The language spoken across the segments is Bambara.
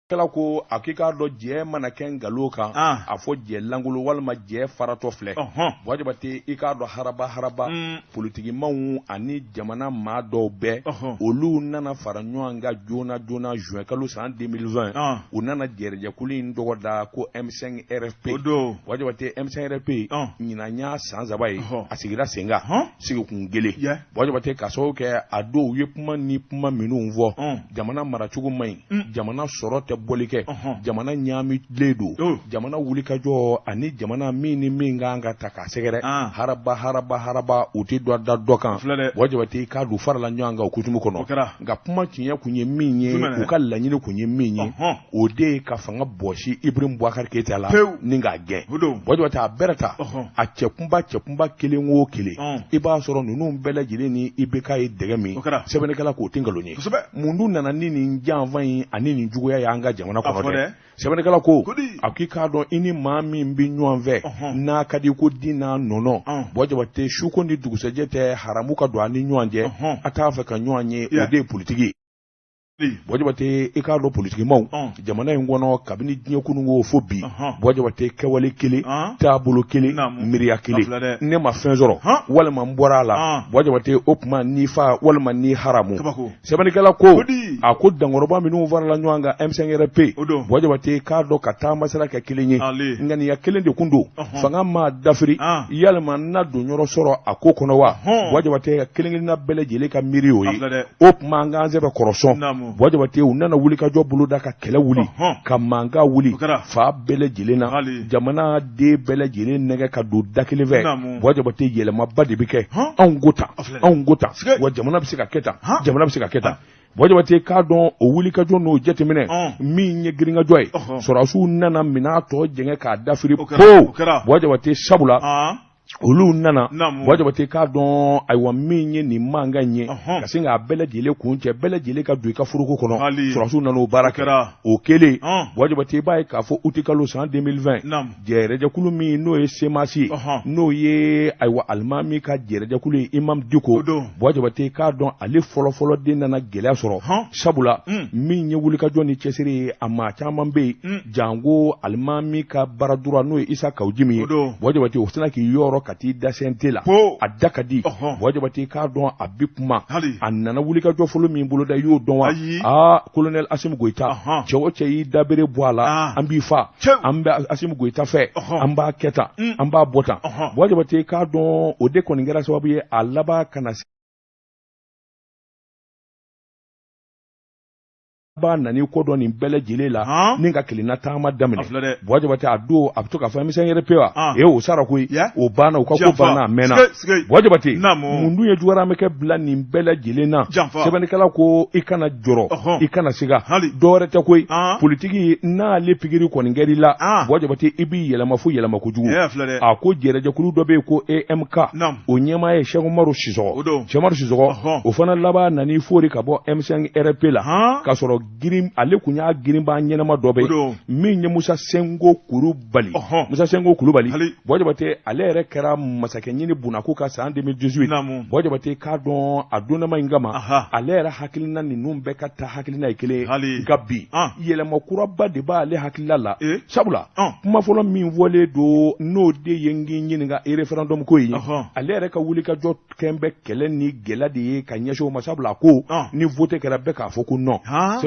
Kɛla ko a k'i k'a dɔn jɛ mana kɛ nkalon kan, a fɔ jɛ lankolon walima jɛ faratɔ filɛ. Buwa Jabate, i k'a dɔn haraba haraba politikimaw ani jamana maa dɔw bɛɛ, olu nana fara ɲɔgɔn kan joona joona juin kalo san 2020, u nana jɛrɛjɛkulu in tɔgɔ da ko M5 RFP. Buwa Jabate, M5 RFP ɲinan y'a san 3 ye a sigira sen kan sigikun kelen. Buwa Jabate, ka sababu kɛ a don u ye kuma ni kuma minnu fɔ, jamana maracogo man ɲi, jamana sɔrɔ tɛ bɔli kɛ, jamana ɲaamilen don, jamana wulikajɔ ani jamana min ni min kan ka ta k'a sɛgɛrɛ, haraba haraba haraba u tɛ dɔ da dɔ kan. Buwa Jabate, i k'a dɔn farala ɲɔgɔn kan o kutumu kɔnɔ. Nka kuma tiɲɛ kun ye min ye, u ka laɲini kun ye min ye, o de ye ka fanga bɔsi Ibrahim Boubacar Keita la ni k'a gɛn. Buwa Jabate, a bɛrɛ ta a cɛkunba cɛkunba kelen o kelen, i b'a sɔrɔ ninnu bɛɛ lajɛlen ni IBK ye dɛgɛ min, sɛbɛnnikɛla k'o tɛ nkalon ye. Mun dun nana ni nin janfa in ani nin juguya ye an ka jamana kɔnɔ dɛ? Sɛbɛnnikɛla ko a k'i k'a dɔn i ni maa min bɛ ɲɔgɔn fɛ n'a ka di ko di n'a nɔnɔ, Buwa Jabate, suko ni dugusɛjɛ tɛ haramu ka don a ni ɲɔgɔn cɛ, a t'a fɛ ka ɲɔgɔn ye, o de ye politiki ye. Buwa Jabate, i k'a dɔn politikimaw jamana in kɔnɔ kabini diɲɛ kununko fo bi, Buwa Jabate, kɛwale kelen, taabolo kelen, miiriya kelen, ne ma fɛn sɔrɔ walima n bɔra a la, Buwa Jabate, o tuma n'i fa walima n'i haramu. Sɛbɛnnikɛla ko a ko dankɔrɔba minnu farala ɲɔgɔn kan M5 RFP, Buwa Jabate, k'a dɔn ka taamasira kɛ kelen ye, ŋaniya kelen de kun don, fanga maa dafiri yalima na don yɔrɔ sɔrɔ a ko kɔnɔ wa? Buwa Jabate, kelen kelenna bɛɛ lajɛlen ka miiri o ye. O tuma an k'an sɛbɛ kɔrɔsɔn. Buwa Jabate, u nana wulikajɔ boloda ka kɛlɛ wuli, ka mankan wuli fan bɛɛ lajɛlen na, jamana den bɛɛ lajɛlen nɛgɛ ka don da kelen fɛ. Buwa Jabate, yɛlɛmaba de bɛ kɛ, anw ko tan, anw ko tan, wa jamana bɛ se ka kɛ tan, jamana bɛ se ka kɛ tan. Buwa Jabate, k'a dɔn o wulikajɔ n'o jateminɛ min ye girinkajɔ ye, sɔrɔdasiw nana minɛn tɔ jɛngɛ k'a dafiri po. Buwa Jabate, sabula olu nana, Buwa Jabate, k'a dɔn ayiwa min ye nin mankan in ye ka sin k'a bɛɛ lajɛlen kuncɛ, bɛɛ lajɛlen ka don i ka foroko kɔnɔ. Sɔrɔdasiw nana o baara kɛ. O kɛlen, Buwa Jabate, i b'a ye k'a fɔ utikalo san 2020, jɛrɛjɛkulu min n'o ye CMAS ye, n'o ye ayiwa alimami ka jɛrɛjɛkulu ye, Imam Diko, Buwa Jabate, k'a dɔn ale fɔlɔfɔlɔ den nana gɛlɛya sɔrɔ, sabula min ye wulikajɔ ni cɛsiri ye, a maa caman bɛ yen, janko alimami ka bras droit n'o ye Isa Kawu Jimi ye. Buwa Jabate, o sina k'i yɔrɔ ka t'i da CNT la, a da ka di. Buwa Jabate, k'a dɔn a bi kuma. A nana wulikajɔ fɔlɔ min boloda, i y'o dɔn wa? Aa, colonel Asimi Goyita, cɛ o cɛ y'i dabere bɔ a la, an b'i fa, an bɛ Asimi Goyita fɛ, an b'a kɛ tan, an b'a bɔ tan. Buwa Jabate, k'a dɔn o de kɔni kɛra sababu ye a laban ka na b'a nana ko dɔn nin bɛɛ lajɛlen la ni ka kelenna taama daminɛ. Buwa Jabate, a don a bɛ to k'a fɔ M5 RFP wa, ee o sara koyi, o banna, u ka ko banna, a mɛnna. Buwa Jabate, mun dun ye jugaramɛkɛ bila nin bɛɛ lajɛlen na? Sɛbɛnnikɛla ko i kana jɔrɔ, i kana siga, dɔwɛrɛ tɛ koyi, politiki n'ale pikiri kɔni kɛr'i la, Buwa Jabate, i b'i yɛlɛma fo yɛlɛma kojugu. A ko jɛrɛjɛkulu dɔ bɛ yen ko EMK, o ɲɛmaa ye Sɛki Umaru Sisɔkɔ. Sɛki Umaru Sisɔkɔ, o fana laban nan'i fori ka bɔ M5 RFP la, k'a sɔrɔ girin ale kun y'a girinbaa ɲɛnama dɔ bɛ yen min ye Musa Senko Kulubali. Musa Senko Kulubali, Buwa Jabate, ale yɛrɛ kɛra masakɛ ɲini bunako kan san 2018. Buwa Jabate, k'a dɔn a donnama in kama, ale yɛrɛ hakilina ninnu bɛɛ ka taa hakilina ye kelen ye. Nka bi yɛlɛma kuraba de b'ale hakilila la, sabula kuma fɔlɔ min fɔlen don, n'o de ye n k'i ɲininka référendum ko in ye, ale yɛrɛ ka wulikajɔ kɛn bɛ kɛlɛ ni gɛlɛya de ye ka ɲɛsin o ma, sabula ko ni vote kɛra, bɛɛ k'a fɔ ko non.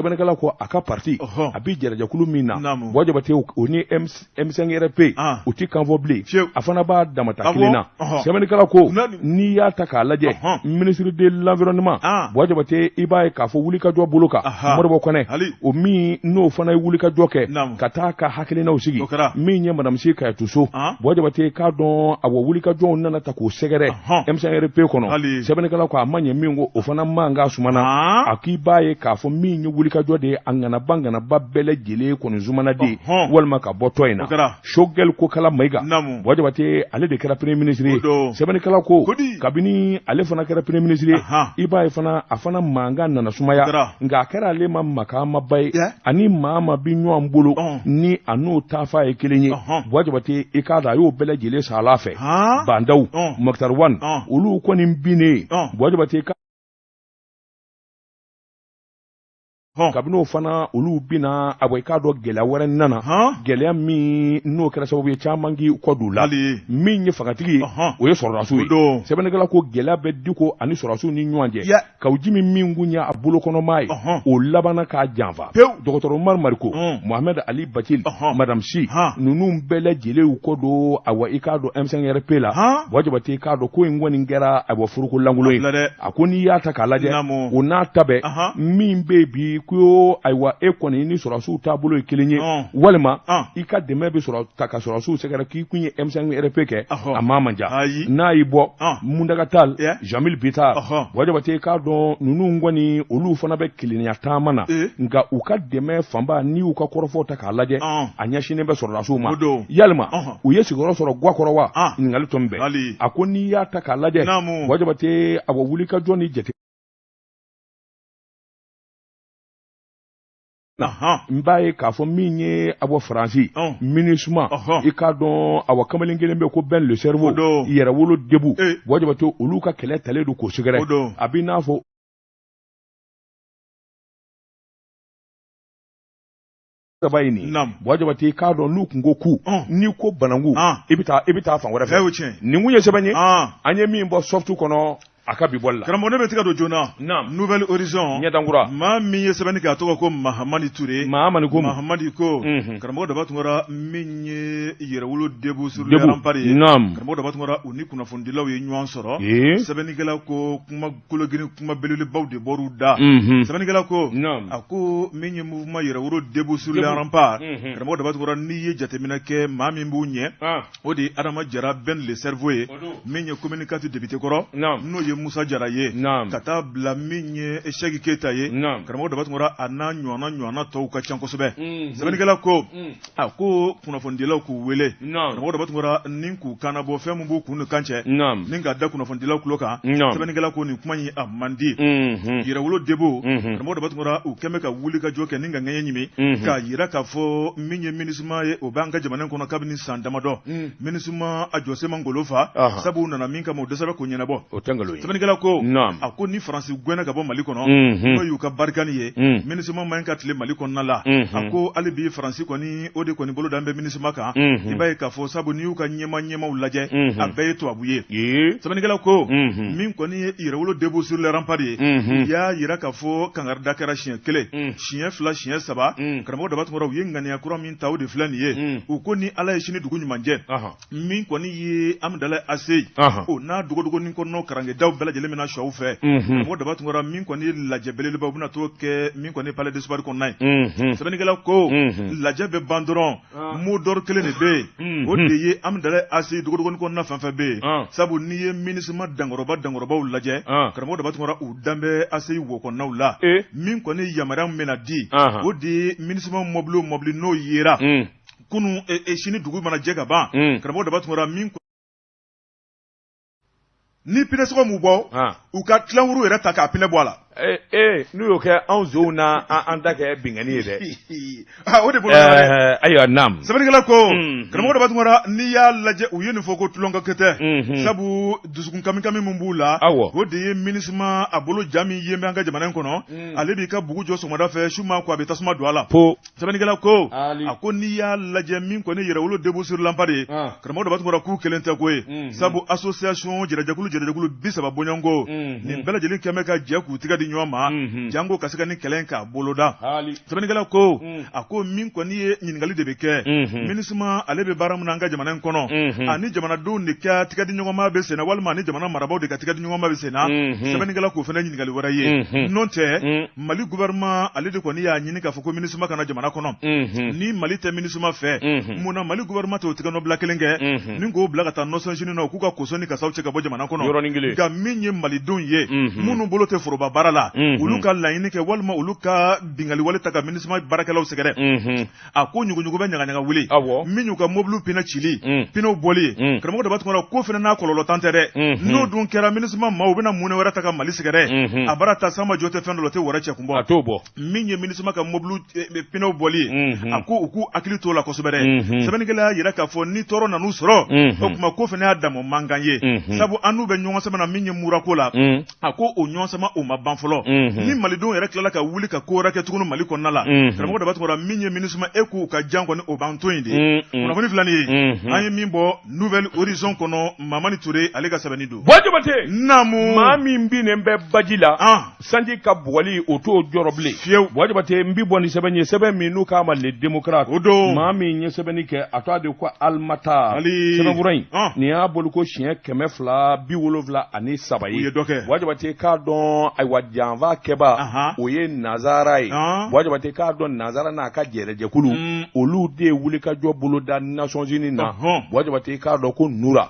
Sɛbɛnnikɛla ko a ka parti a bɛ jɛrɛjɛkulu min na, Buwa Jabate, o ni M5 RFP u ti kan fɔ bilen, a fana b'a damata kelen na. Sɛbɛnnikɛla ko n'i y'a ta k'a lajɛ, ministre de l'environnement, Buwa Jabate, i b'a ye k'a fɔ wulikajɔ bolo kan, Modibo Kɔnɛ, o min n'o fana ye wulikajɔ kɛ ka taa ka hakilinaw sigi, min ye madame Si Kayatu So, Buwa Jabate, k'a dɔn awɔ wulikajɔw nana ta k'o sɛgɛrɛ M5 RFP kɔnɔ. Sɛbɛnnikɛla ko a ma ɲɛ min ko, o fana mankan sumana. A k'i b'a ye k'a fɔ min ye wulikajɔ de ye, a ŋanaba ŋanaba bɛɛ lajɛlen kɔni sumana de walima ka bɔ tɔn in na. Sogɛli Kokala Mayiga, Buwa Jabate, ale de kɛra premier ministre ye. Sɛbɛnnikɛla ko kabini ale fana kɛra premier ministre ye, i b'a ye fana a fana mankan nana sumaya, nka a kɛra ale ma makamaba ye. Ani maa ma bi ɲɔgɔn bolo ni a n'o taafa ye kelen ye, Buwa Jabate, i k'a dɔn a y'o bɛɛ lajɛlen sa ala fɛ. Bah N'Daw, Moctar Ouane, olu kɔni binnen, Buwa Jabate. Kabini o fana olu binna, awa i k'a dɔn gɛlɛya wɛrɛ nana, gɛlɛya min n'o kɛra sababu ye caman k'i kɔ don la. Min ye fangatigi ye, o ye sɔrɔdasiw ye. Sɛbɛnnikɛla ko gɛlɛya bɛ Diko ani sɔrɔdasiw ni ɲɔgɔn cɛ. Kawu Jimi min kun ye a bolokɔnɔmaa ye, o labanna k'a janfa. Dɔgɔtɔrɔ Umaru Mariko, Mohamed Ali Bacili, Madame Sy, ninnu bɛɛ lajɛlen y'u kɔ don, awa i k'a dɔn M5RP la. Buwa Jabate, i k'a dɔn ko in kɔni kɛra awa foroko lankolon ye. A ko n'i y'a ta k'a lajɛ, o n'a ta bɛɛ, min bɛ bi ko ayiwa e kɔni ni sɔrɔdasiw taabolo ye kelen ye, walima i ka dɛmɛ bɛ sɔrɔ ta ka sɔrɔdasiw sɛgɛrɛ k'i kun ye M5RP kɛ, a maa man ca. N'a y'i bɔ Muntaga Tall, Jeamille Bittar, Buwa Jabate, i k'a dɔn ninnu kɔni olu fana bɛ kelenya taama na, nka u ka dɛmɛ fanba, n'i y'u ka kɔrɔfɔw ta k'a lajɛ, a ɲɛsinnen bɛ sɔrɔdasiw ma. Yalima u ye sigiyɔrɔ sɔrɔ gwa kɔrɔ wa? Ɲininkali tɔ min bɛ, a ko n'i y'a ta k'a lajɛ, Buwa Jabate, a wuli ka jɔ ni jate n b'a ye k'a fɔ min ye a bɔ Faransi MINUSMA, i k'a dɔn awa kamalen kelen bɛ ko Ben le Cerveau, Yɛrɛwolo Debout, Buwa Jabate, olu ka kɛlɛ talen don k'o sɛgɛrɛ. A b'i n'a fɔ saba in nin, Buwa Jabate, i k'a dɔn n'u kun ko ku, n'i ko bananku, i bɛ taa fan wɛrɛ fɛ. Nin kun ye sɛbɛn ye an ye min bɔ Soft kɔnɔ a ka bi bɔli la. Karamɔgɔ, ne bɛ tigɛ don joona. Nouvel Horizon, ɲɛdankura. Maa min ye sɛbɛnni kɛ, a tɔgɔ ko Mahamadi Ture. Mahamadi ko. Mahamadi ko, karamɔgɔ Daba Tunkara, min ye Yɛrɛwolo Debout sur les remparts ye, karamɔgɔ Daba Tunkara, u ni kunnafonidilaw ye ɲɔgɔn sɔrɔ. Sɛbɛnnikɛla ko kuma kologirin, kuma belebelebaw de bɔr'u da. Sɛbɛnnikɛla ko, a ko min ye mouvement Yɛrɛwolo Debout sur les remparts, karamɔgɔ Daba Tunkara, n'i ye jateminɛ kɛ, maa min b'u ɲɛ, o de ye Adama Jara Ben le Cerveau ye, min ye commune 4 député kɔrɔ, n'o ye Musa Jara ye, ka taa bila min ye Sɛki Keyita ye, karamɔgɔ Daba Tunkara, a n'a ɲɔgɔnna tɔw ka ca kosɛbɛ. Sɛbɛnnikɛla ko, a ko kunnafonidilaw k'u wele, karamɔgɔ Daba Tunkara, ni k'u kannabɔ fɛn min b'u kun ni kan cɛ, ni ka da kunnafonidilaw tulo kan. Sɛbɛnnikɛla ko nin kuma in a man di. Yɛrɛwolo Debout, karamɔgɔ Daba Tunkara, u kɛn bɛ ka wuli ka jɔ kɛ ni ka ŋɛɲɛ ɲimi k'a jira k'a fɔ min ye MINUSMA ye, o b'an ka jamana kɔnɔ kabini san damadɔ. MINUSMA a jɔsen ma ngolo fa, sabu u nana min kama, u dɛsɛra k'o ɲɛnabɔ. Sɛbɛnnikɛla ko, a ko ni Faransi gɛnna ka bɔ Mali kɔnɔ, n'o y'u ka Barkhane ye, MINUSMA man ka tile Mali kɔnɔna la. A ko hali bi Faransi kɔni, o de kɔni bolo dan bɛ MINUSMA kan. I b'a ye k'a fɔ, sabu n'i y'u ka ɲɛma ɲɛmaw lajɛ, a bɛɛ ye tubabu ye. Sɛbɛnnikɛla ko min kɔni ye Yɛrɛwolo Debout sur les remparts ye, u y'a jira k'a fɔ kangarida kɛra siɲɛ kelen, siɲɛ fila, siɲɛ saba. Karamɔgɔ Daba Tunkara, u ye ŋaniya kura min ta, o de filɛ nin ye. U ko ni Ala ye sini dugu ɲuman jɛ, min kɔni ye Amudalayi ACI, o n'a dogodogonin kɔnɔ karangedaw bɛɛ lajɛlen bɛna sɔw fɛ. Karamɔgɔ Daba Tunkara, min kɔni ye lajɛ belebeleba, u bɛna t'o kɛ min kɔni ye palais des sports kɔnɔna ye. Sɛbɛnnikɛla ko lajɛ bɛ ban dɔrɔn, mot d'ordre kelen de bɛ yen, o de ye Amudalayi ACI dogodogonin kɔnɔna fɛn fɛn bɛ yen. Sabu n'i ye MINUSMA dankɔrɔba dankɔrɔbaw lajɛ, karamɔgɔ Daba Tunkara, u dan bɛ ACI wo kɔnɔnaw la. Min kɔni yamaruya min bɛna di, o de ye MINUSMA mɔbili o mɔbili n'o yera kunun, sini dugu mana jɛ ka ban, karamɔgɔ Daba Tunkara, min ni pneu sɔgɔ m'u bɔ, u ka tilanwuru yɛrɛ ta k'a pneu bɔ a la. Ee, n'u y'o kɛ, anw zonw na an ta kɛ binkanni ye dɛ. O de bolo. Ayiwa, naam. Sɛbɛnnikɛla ko, karamɔgɔ Daba Tunkara, n'i y'a lajɛ, u ye nin fɔ ko tulonkɛ tɛ, sabu dusukun kamikami min b'u la, o de ye MINUSMA a bolo ja min yen bɛ an ka jamana in kɔnɔ. Ale b'i ka bugu jɔ sɔgɔmada fɛ, su ma ko a bɛ tasuma don a la. Sɛbɛnnikɛla ko, a ko n'i y'a lajɛ, min kɔni Yɛrɛwolo Debout sur rempart ye, karamɔgɔ Daba Tunkara, k'u kelen tɛ ko ye, sabu association jɛrɛjɛkulu jɛrɛjɛkulu 30 bɔɲɔgɔnko, nin bɛɛ lajɛlen kɛmɛ ka jɛ k'u tigɛ di ɲɔgɔn ma, janko ka se ka nin kɛlɛ in k'a boloda. Sɛbɛnnikɛla ko, a ko min kɔni ye ɲininkali de bɛ kɛ, MINUSMA ale bɛ baara min na an ka jamana in kɔnɔ, ani jamanadenw de ka tigɛ di ɲɔgɔnma bɛ senna, walima ani jamana marabaaw de ka tigɛ di ɲɔgɔnma bɛ senna? Sɛbɛnnikɛla k'o fana ɲininkali wɛrɛ ye. N'o tɛ, Mali gouvernement ale de kɔni y'a ɲini k'a fɔ ko MINUSMA ka na jamana kɔnɔ. Ni Mali tɛ MINUSMA fɛ, mun na Mali gouvernement t'o tigɛnɔbila kelen kɛ ni k'o bila ka taa Nations Unies na, u k'u ka koso ni kasaw cɛ ka bɔ jamana kɔnɔ? Nka min ye malidenw ye, minnu bolo tɛ foroba baara la, olu ka laɲini kɛ walima olu ka binkanni wale ta ka MINUSMA baarakɛlaw sɛgɛrɛ, a ko ɲuguɲugu bɛ ɲagaɲaga wuli. Min y'u ka mobiliw pneu cili, pneuw bɔli ye, karamɔgɔ Daba Tunkara, ko fana n'a kɔlɔlɔ tan tɛ dɛ. N'o dun kɛra, MINUSMA maaw u bɛna mun wɛrɛ ta ka Mali sɛgɛrɛ? A bara ta san ma jɔ tɛ fɛn dɔ la, o tɛ wɛrɛ cɛ kun bɔ. A t'o bɔ. Min ye MINUSMA ka mobili pneuw bɔli ye, a ko u k'u hakili t'o la kosɛbɛ dɛ. Sɛbɛnnikɛla y'a jira k'a fɔ ni tɔɔrɔ nan'u sɔrɔ, o tuma ko fana y'a dama mankan ye, sabu an n'u bɛ ɲɔgɔn sama na min ye murako la. A ko o ɲɔgɔn sama o ma ban. fɔlɔ ni malidenw yɛrɛ tilala ka wuli ka ko wɛrɛ kɛ tuguni Mali kɔnɔna la karamɔgɔ Daba Tunkara min ye MINUSMA e k'u ka jan kɔni o b'an to yen de kunnafoni filɛ nin ye an ye min bɔ Nouvel Horizon kɔnɔ Mamani Ture ale ka sɛbɛnni don Buwa Jabate naamu maa min binnen bɛ baji la sanji ka bugɔli o t'o jɔrɔ bilen fiyewu Buwa Jabate n bi bɔ ni sɛbɛn ye sɛbɛn min n'u k'a ma Le Démocrate o don maa min ye sɛbɛnni kɛ a tɔgɔ de ko Alimata sɛbɛnfura in nin y'a bɔli ko siɲɛ 273 ye u ye dɔ kɛ Buwa Jabate k'a dɔn ayiwa janfa kɛba o ye nazara ye Buwa Jabate k'a dɔn nazara n'a ka jɛrɛjɛkulu olu de ye wulikajɔ boloda Nations Unies na Buwa Jabate k'a dɔn ko Nura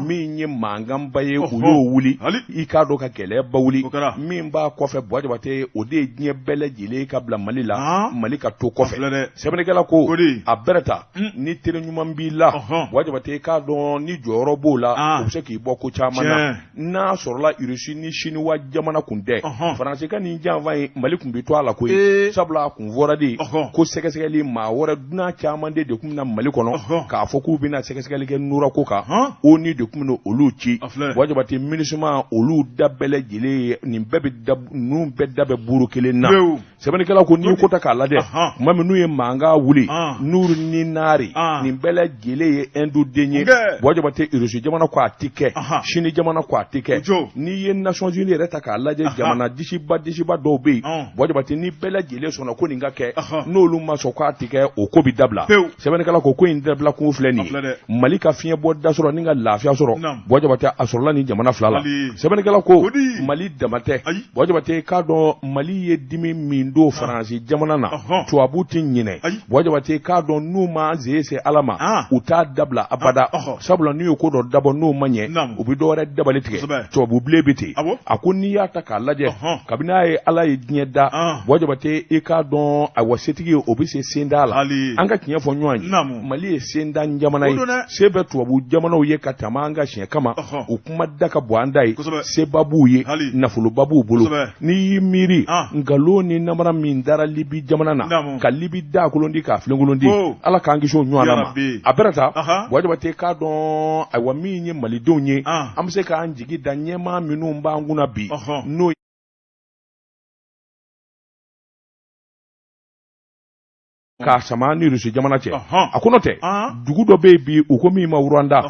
min ye mankanba ye u y'o wuli i k'a dɔn ka kɛlɛba wuli min b'a kɔfɛ Buwa Jabate o de ye diɲɛ bɛɛ lajɛlen ka bila Mali la Mali ka to kɔfɛ sɛbɛnnikɛla ko a bɛrɛ ta ni teri ɲuman b'i la Buwa Jabate k'a dɔn ni jɔyɔrɔ b'o la o bɛ se k'i bɔ ko caman na n'a sɔrɔla Irisi ni Siniwa jamana kun tɛ Faransi ka nin janfa in Mali tun bɛ to a la koyi sabula a kun fɔra de ko sɛgɛsɛgɛli maa wɛrɛ dunan caman de tun bɛ na Mali kɔnɔ k'a fɔ k'u bɛna sɛgɛsɛgɛli kɛ Nura ko kan ONU de tun bɛna olu ci Buwa Jabate MINUSMA olu da bɛɛ lajɛlen ye nin bɛɛ bɛ da ninnu bɛɛ da bɛ buru kelen na sɛbɛnnikɛla ko n'i ko ta k'a lajɛ tuma min n'u ye mankan wuli Nuru ni Naari nin bɛɛ lajɛlen ye Ɛndu den ye Buwa Jabate Irisi jamana ko a ti kɛ Sini jamana ko a ti kɛ n'i ye Nations Unies yɛrɛ ta k'a lajɛ jamana disiba disiba dɔw bɛ yen Buwa Jabate ni bɛɛ lajɛlen sɔnna ko nin ka kɛ n'olu ma sɔn k'a ti kɛ o ko bɛ dabila sɛbɛnnikɛla ko ko in dabila kun filɛ nin ye Mali ka fiɲɛ bɔ da sɔrɔ ni ka lafiya sɔrɔ Buwa Jabate a sɔrɔla nin jamana fila la sɛbɛnnikɛla ko Mali dama tɛ Buwa Jabate k'a dɔn Mali ye dimi min don Faransi jamana na tubabu tɛ ɲinɛ Buwa Jabate k'a dɔn n'u ma ze se Ala ma u t'a dabila abada sabula n'u ye ko dɔ dabɔ n'o ma ɲɛ u bɛ dɔwɛrɛ dabali tigɛ tubabu bilen bɛ ten a ko n'i y'a ta k'a lajɛ kabini a ye Ala ye diɲɛ da Buwa Jabate i k'a dɔn ayiwa setigi o bɛ se senda la an ka tiɲɛ fɔ ɲɔgɔn ye Mali ye sentan jamana ye se bɛ tubabu jamanaw ye ka tɛmɛ an kan siɲɛ kama u kuma da ka bon an da ye seba b'u ye nafoloba b'u bolo n'i y'i miiri nkalon ni namara min dara Libi jamana na ka Libi da kolon di k'a filenkolon di Ala k'an kisi o ɲɔgɔnna ma a bɛrɛ ta Buwa Jabate k'a dɔn ayiwa min ye malidenw ye an bɛ se k'an jigi da ɲɛmaa minnu b'an kunna bi n'o k'a sama ni Rusi jamana cɛ a ko n'o tɛ dugu dɔ bɛ yen bi u ko min ma Rwanda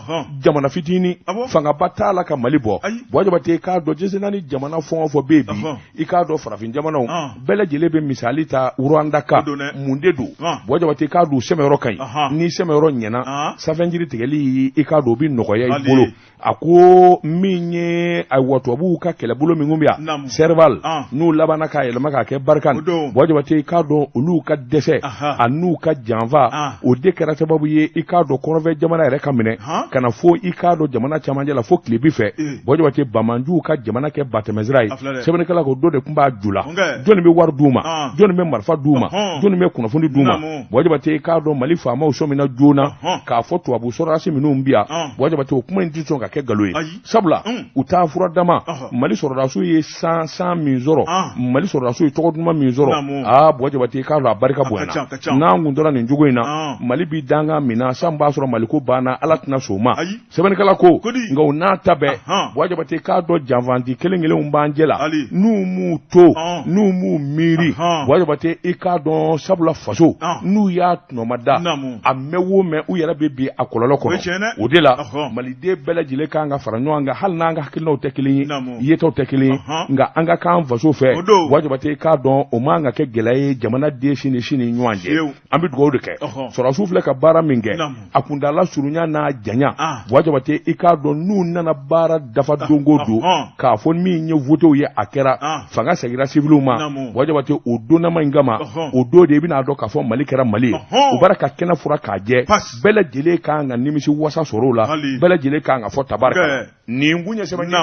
jamana fitinin fangaba t'a la ka Mali bɔ Buwa Jabate k'a dɔn diɲɛ naani jamana fɛn o fɛn bɛ yen bi i k'a dɔn farafin jamanaw bɛɛ lajɛlen bɛ misali ta Rwanda kan mun de don Buwa Jabate k'a dɔn u sɛmɛyɔrɔ ka ɲi ni sɛmɛyɔrɔ ɲɛna sanfɛjiri tigɛli i k'a dɔn o bɛ nɔgɔya i bolo a ko min ye ayiwa tubabuw ka kɛlɛbolo min kun bɛ yan Serval n'u labanna k'a yɛlɛma k'a kɛ Barkhane Buwa Jabate i k'a dɔn olu ka dɛsɛ an'u ka janfa o de kɛra sababu ye i k'a dɔn kɔrɔnfɛ jamana yɛrɛ ka minɛ ka na fo i k'a dɔn jamana camancɛ la fo tilebin fɛ Buwa Jabate banbaanciw ka jamana kɛ batɛmɛsira ye sɛbɛnnikɛla ko dɔ de tun b'a ju la jɔnni bɛ wari d'u ma jɔnni bɛ marifa d'u ma jɔnni bɛ kunnafoni d'u ma Buwa Jabate i k'a dɔn Mali faamaw sɔmina joona k'a fɔ tubabu sɔrɔdasi minnu bi yan Buwa Jabate o kuma in tɛ sɔn ka kɛ nkalon ye sabula u taa fura dama Mali sɔrɔdasiw ye san san min sɔrɔ Mali sɔrɔdasiw ye tɔgɔ duman min sɔrɔ aa Buwa Jabate i k'a dɔn a barika bonyana n'an kun tora nin cogo in na Mali bi dankan min na san b'a sɔrɔ Mali ko banna Ala tɛna sɔn o ma sɛbɛnnikɛla ko nka o n'a ta bɛɛ Buwa Jabate k'a dɔn janfanti kelen kelenw b'an cɛ la n'u m'u to n'u m'u miiri Buwa Jabate i k'a dɔn sabula faso n'u y'a tɔnɔmada a mɛn o mɛn u yɛrɛ bɛ bin a kɔlɔlɔ kɔnɔ o de la maliden bɛɛ lajɛlen kan ka fara ɲɔgɔn kan hali n'an ka hakilinaw tɛ kelen ye yetaw tɛ kelen ye nka an ka k'an faso fɛ Buwa Jabate i k'a dɔn o man ka kɛ gɛlɛya ye jamana den si ni si ni ɲɔgɔn cɛ an bɛ dugawu de kɛ sɔrɔdasiw filɛ ka baara min kɛ a kuntaala surunya n'a janya Buwa Jabate i k'a dɔn n'u nana baara dafa don o don k'a fɔ min ye votew ye a kɛra fanga seginna siviliw ma Buwa Jabate o donnama in kama o don de i bɛna dɔn k'a fɔ Mali kɛra Mali ye u b'ara ka kɛnɛ furan k'a jɛ bɛɛ lajɛlen kan ka nimisi wasa sɔrɔ o la bɛɛ lajɛlen kan ka fɔ tabarika nin kun ye sɛbɛn ye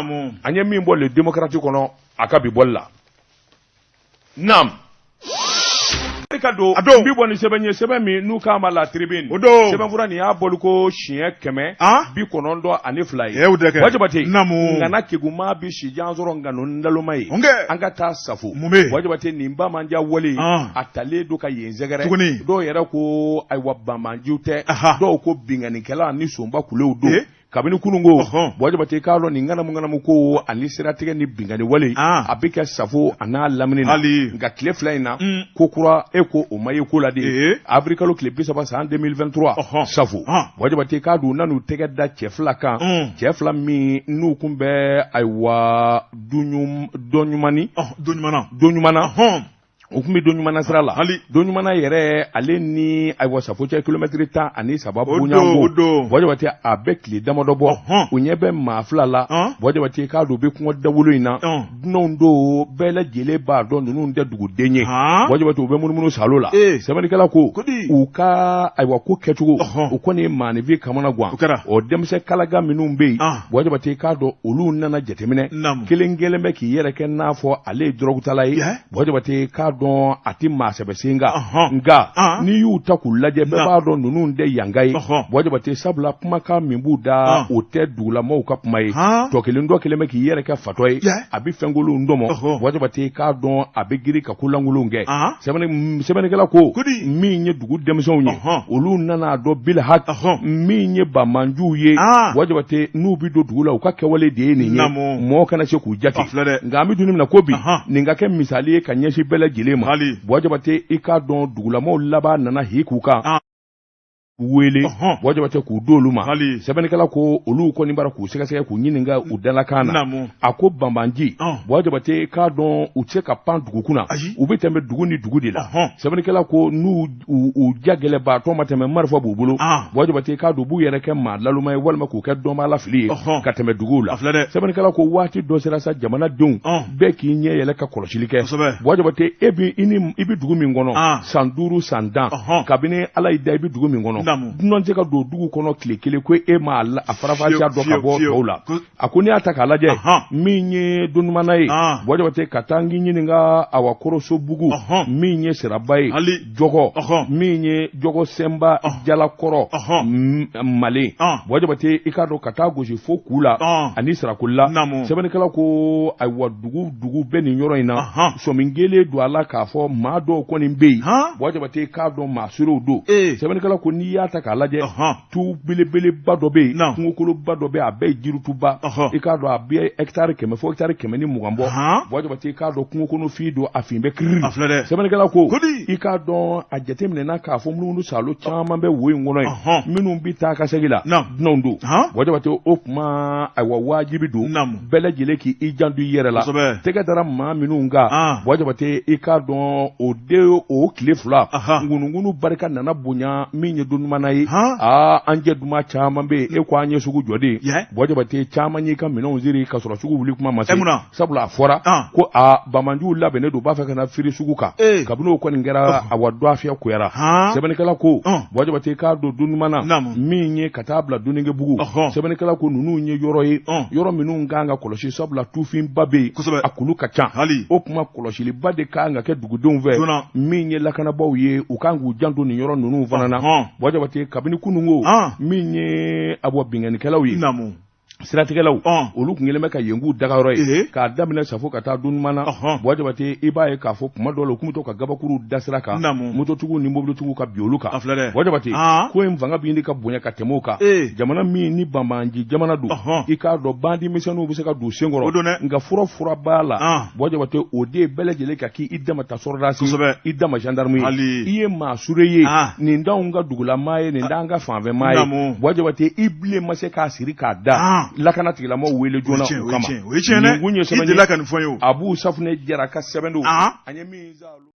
an ye min bɔ Le Démocrate kɔnɔ a ka bi bɔli la Naam ka don a don n bɛ bɔ ni sɛbɛn ye sɛbɛn min n'u k'a ma La Tribune o don sɛbɛnfura nin y'a bɔli ko siɲɛ 192 ye o de kɛ Buwa Jabate naamu ŋana keguma bɛ sijan sɔrɔ nkalon naloma ye an ka taa safo mun bɛ Buwa Jabate nin banbaanci wale a talen don ka yen sɛgɛrɛ tuguni dɔw yɛrɛ ko ayiwa banbaanciw tɛ dɔw ko binkannikɛla ni sonba kulew don. Kabini kununko, Buwa Jabate, k'a dɔn nin ŋanamu ŋanamu ko ani siratigɛ ni binkanni wale, a bɛ kɛ Safo a n'a lamini na. Nka tile 2 in na, ko kura e ko o ma ye ko la de. Avril kalo tile 30 san 2023, Safo, Buwa Jabate, k'a dɔn u nan'u tɛgɛ da cɛ 2 kan, cɛ 2 min n'u kun bɛ ayiwa dɔ ɲuman don ɲuman, u tun bɛ Doɲumana sira la. Hali Doɲumana yɛrɛ, ale ni ayiwa Safo cɛ kilomɛtiri 13 bɔɲɔgɔnko. Buwa Jabate, a bɛ tile damadɔ bɔ, u ɲɛ bɛ maa 2 la. Buwa Jabate, k'a dɔn u bɛ kungo dawolo in na, dunanw don, bɛɛ lajɛlen b'a dɔn ninnu tɛ duguden ye. Buwa Jabate, u bɛ munumunu salo la. Sɛbɛnnikɛla ko u ka ayiwa ko kɛcogo, u kɔni ye maaninfin kamana gan. O denmisɛn kalaga minnu bɛ yen, Buwa Jabate, k'a dɔn olu nana jateminɛ, kelen kelen bɛ k'i yɛrɛ kɛ n'a fɔ ale ye dɔrɔgutala ye. Buwa Jabate, k'a dɔn a tɛ maa sɛbɛ sen kan, nka n'i y'u ta k'u lajɛ, bɛɛ b'a dɔn ninnu tɛ yanka ye. Buwa Jabate, sabula kumakan min b'u da, o tɛ dugulamɔgɔw ka kuma ye. Tɔ kelen dɔ kelen bɛ k'i yɛrɛ kɛ fatɔ ye, a bɛ fɛnkolonw tɔmɔ. Buwa Jabate, k'a dɔn a bɛ girin ka kolankolonw kɛ. Sɛbɛnnikɛla ko min ye dugu denmisɛnw ye, olu nana dɔn bilhaki min ye banbaanciw ye. Buwa Jabate, n'u bɛ don dugu la, u ka kɛwale de ye nin ye, mɔgɔ kana se k'u jate. Nka an bɛ don min na ko bi, nin ka kɛ misali ye ka ɲɛsin bɛɛ lajɛlen ma. Buwa Jabate, i k'a dɔn dugulamɔgɔw laban nana hi k'u kan wele, Buwa Jabate, k'u d'olu ma. Sɛbɛnnikɛla ko olu kɔni bara k'u sɛgɛsɛgɛ, k'u ɲininka u dalakan na. A ko banbaanci, Buwa Jabate, k'a dɔn u tɛ se ka pan dugu kunna, u bɛ tɛmɛ dugu ni dugu de la. Sɛbɛnnikɛla ko n'u u ja gɛlɛbaatɔ ma tɛmɛ, marifa b'u bolo. Buwa Jabate, k'a dɔn u b'u yɛrɛ kɛ maa laloma ye walima k'u kɛ dɔnbaa lafili ye ka tɛmɛ duguw la. Sɛbɛnnikɛla ko waati dɔ sera sa, jamanadenw bɛɛ k'i ɲɛ yɛlɛ ka kɔlɔsili kɛ. Buwa Jabate, e bɛ i ni i bɛ dugu min kɔnɔ san 5, san 10, kabini Ala y'i da i bɛ dugu min kɔnɔ, dunan tɛ ka don dugu kɔnɔ tile kelen ko e ma a faranfasiya dɔn ka bɔ tɔw la. A ko n'i y'a ta k'a lajɛ, min ye Donumana ye, Buwa Jabate, ka taa n k'i ɲininka awa Korosobugu, min ye Siraba ye, Jɔgɔ, min ye Jɔgɔ Sɛnba, Jalakɔrɔ, Male, Buwa Jabate, i k'a dɔn ka taa gosi fo Kula ani Sirakolila. Sɛbɛnnikɛla ko ayiwa dugu dugu bɛ nin yɔrɔ in na, sɔmi kelen don a la k'a fɔ maa dɔw kɔni bɛ yen. Buwa Jabate, k'a dɔn maa surew don. Sɛbɛnnikɛla ko n'i y'a ta k'a lajɛ, tu belebeleba dɔ bɛ yen, kungokoloba dɔ bɛ yen, a bɛɛ ye jirituba. I k'a dɔn a bɛ hɛkitari 100 fo hɛkitari 120 bɔ. Buwa Jabate, i k'a dɔn kungo kɔnɔ fin don, a fin bɛ kiriri. Sɛbɛnnikɛla ko i k'a dɔn a jateminɛna k'a fɔ munumunu salo caman bɛ wo in kɔnɔ yen, minnu bɛ taa ka segin la, dunanw don. Buwa Jabate, o tuma ayiwa wajibi don bɛɛ lajɛlen k'i janto i yɛrɛ la. Tɛgɛ dara maa minnu kan, Buwa Jabate, i k'a dɔn o de o tile 2 ŋunuŋunu barika nana bonya min ye Donumana ye. Aa, an jɛ duman caman bɛ yen, e ko an ye sugu jɔ de. Buwa Jabate, caman y'i ka minɛnw siri ka sɔrɔ sugu wuli kuma ma se, sabula a fɔra ko a banbaanciw labɛnnen don, u b'a fɛ ka na firi sugu kan. Kabini o kɔni kɛra, awa dɔgɔfiya kuyara. Sɛbɛnnikɛla ko Buwa Jabate, k'a dɔn Donumana min ye ka taa bila Doninkebugu, sɛbɛnnikɛla ko ninnu ye yɔrɔ ye, yɔrɔ minnu kan ka kɔlɔsi, sabula tufinba bɛ yen, a kulu ka ca. O tuma kɔlɔsiliba de kan ka kɛ dugudenw fɛ. Min ye lakanabaaw ye, u kan k'u janto nin yɔrɔ ninnu fana na. Buwa Jabate, kabini kununko, min ye awa binkannikɛlaw ye, siratigɛlaw, olu tun kɛlen bɛ ka yen k'u dagayɔrɔ ye, k'a daminɛ Safo ka taa Donumana. Buwa Jabate, i b'a ye k'a fɔ kuma dɔw la, u tun bɛ to ka gabakuru da sira kan, mototigiw ni mobilitigiw ka bin olu kan. Buwa Jabate, ko in fanga bɛ ɲini ka bonya ka tɛmɛ o kan. Jamana min ni banbaanci jamana don, i k'a dɔn bandi misɛnninw bɛ se ka don sen kɔrɔ, nka fura b'a la. Buwa Jabate, o de ye bɛɛ lajɛlen ka k'i dama ta sɔrɔdasi, i dama gendarme ye, i ye maa sure ye, nin t'anw ka dugulamaa ye, nin t'an ka fanfɛmaa ye. Buwa Jabate, i bilen ma se k'a siri k'a da, lakana tigilamɔgɔw wele joona o kama. Nin kun ye sɛbɛn ye, Abu Safunɛ Jara ka sɛbɛn don. An ye min